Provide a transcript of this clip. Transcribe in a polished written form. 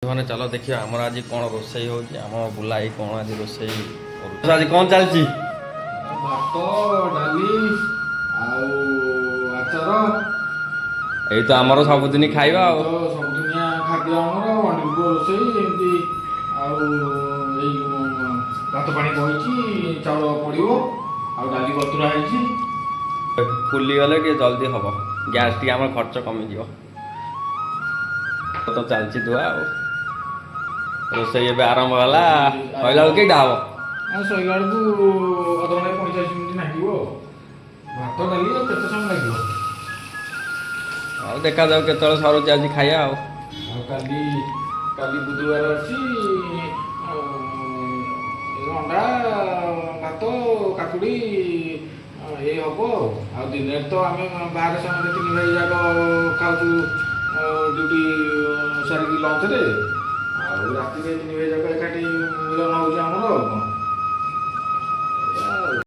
ମାନେ ଚାଲ ଦେଖିବା ଆମର ଆଜି କ'ଣ ରୋଷେଇ ହେଉଛି। ଆମ ବୁଲାଇ କ'ଣ ଆଜି ରୋଷେଇ କରୁଛି? ଆଜି କ'ଣ ଚାଲିଛି? ଭାତ, ଡାଲି ଆଉ ଆଚାର। ଏଇ ତ ଆମର ସବୁଦିନ ଖାଇବା ଆଉ। ତ ସବୁଦିନିଆ ଖାଦ୍ୟ ଆମର ଅଣ୍ଡିପୁଅ ରୋଷେଇ ଏମିତି। ଆଉ ଏଇ ଭାତ ପାଣି ବହିଛି, ଚାଉଳ ପଡ଼ିବ ଆଉ ଡାଲି ବତୁରା ହେଇଛି। ଫୁଲିଗଲେ ଟିକେ ଜଲ୍ଦି ହବ, ଗ୍ୟାସ୍ ଟିକେ ଆମର ଖର୍ଚ୍ଚ କମିଯିବ। ତ ଚାଲିଛି ଧୁଆ ଆଉ ରୋଷେଇ ଏବେ ଆରମ୍ଭ ହେଲା। କହିଲା ବେଳକୁ କେଇଟା ହବ? ଆଉ ସରିଲା ବେଳକୁ ଅଧଘଣ୍ଟା 45 ମିନିଟ୍ ଲାଗିବ ଆଉ। ଭାତ ଡାଲି ଆଉ କେତେ ସମୟ ଲାଗିବ? ଆଉ ଦେଖାଯାଉ କେତେବେଳେ ସରୁଛି, ଆଜି ଖାଇବା ଆଉ। ଆଉ କାଲି କାଲି ବୁଧବାର ଅଛି। ଆଉ ଏ ଅଣ୍ଡା, ଭାତ, କାକୁଡ଼ି ଏଇ ହବ। ଆଉ ଆଉ ଦିନରେ ତ ଆମେ ବାହାରେ ସମସ୍ତେ ତିନି ଭାଇ ଯାକ ଖାଉଛୁ ଡ୍ୟୁଟି ସାରିକି ଲଞ୍ଚରେ। ଆଉ ରାତିରେ ତିନି ଭାଇ ଯାକ ଏକାଠି।